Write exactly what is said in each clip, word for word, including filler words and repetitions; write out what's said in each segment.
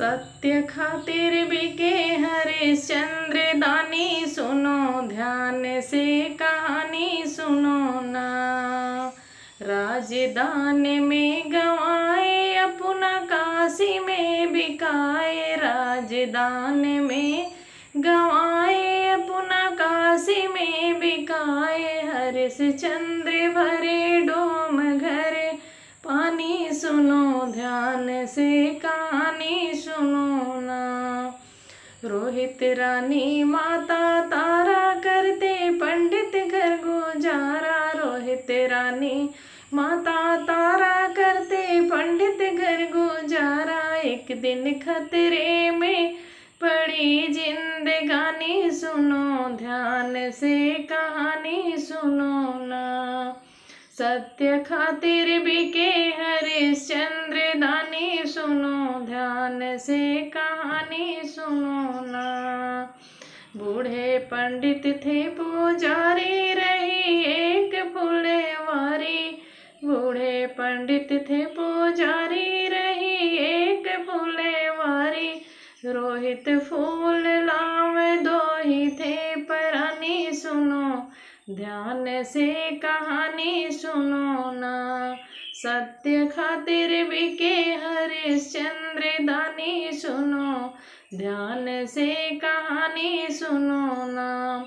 सत्य खातिर बिके हरिश्चंद्र दानी, सुनो ध्यान से कहानी सुनो ना। राजदान में गंवाए अपना, काशी में बिकाए। राजदान में गंवाए अपना, काशी में बिकाए। हरिश्चंद्र भरे डोम घरे पानी, सुनो ध्यान से कहानी सुनो ना। रोहित रानी माता तारा, करते पंडित घर गुजारा। रोहित रानी माता तारा, करते पंडित घर गुजारा। एक दिन खतरे में पड़ी जिंदगानी, सुनो ध्यान से कहानी सुनो ना। सत्य खातिर बिके हरिश्चंद्र दानी, सुनो ध्यान से कहानी सुनो ना। बूढ़े पंडित थे पुजारी, रही एक फुलवारी। बूढ़े पंडित थे पुजारी, रही एक फुलवारी। रोहित फूल लावे दोही थे परानी, सुनो ध्यान से कहानी सुनो ना। सत्य खातिर बिके हरिश्चंद्र दानी, सुनो ध्यान से कहानी सुनो ना।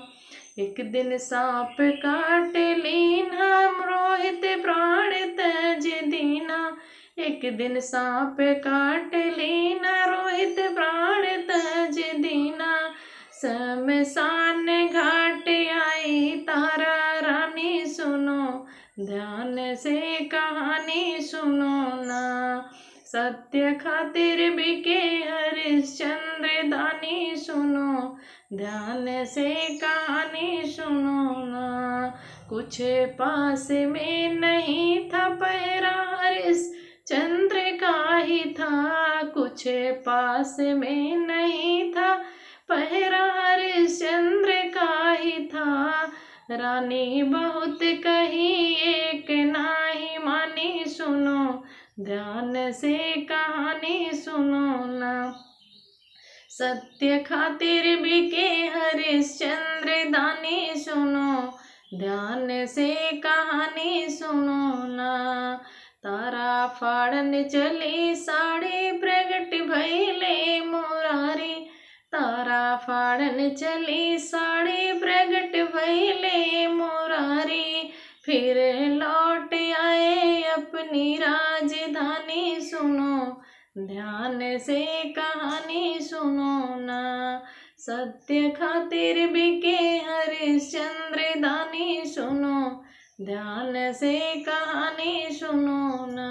एक दिन सांप काट लीन हम, रोहित प्राण तज दीना। एक दिन सांप काट लीना, रोहित प्राण तज दीना। शमशान घाट आई तारा रानी, सुनो ध्यान से कहानी सुनो ना। सत्य खातिर बिके हरिश्चंद्र दानी, सुनो ध्यान से कहानी सुनो ना। कुछ पास में नहीं था पहरा, हरिश्चंद्र का ही था। कुछ पास में नहीं था पहरा, हरिश्चंद्र का ही था। रानी बहुत कही एक नाही मानी, सुनो ध्यान से कहानी सुनो ना। सत्य खातिर बिके हरिश्चंद्र दानी, सुनो ध्यान से कहानी सुनो ना। तारा फाड़न चली साड़ी, प्रगट भइले मुरारी। तारा फाड़न चली साड़ी, प्रगट भइले मुरारी। फिर लौट आए अपनी राजधानी, सुनो ध्यान से कहानी सुनो ना। सत्य खातिर बिके हरिश्चंद्र दानी, सुनो ध्यान से कहानी सुनो ना।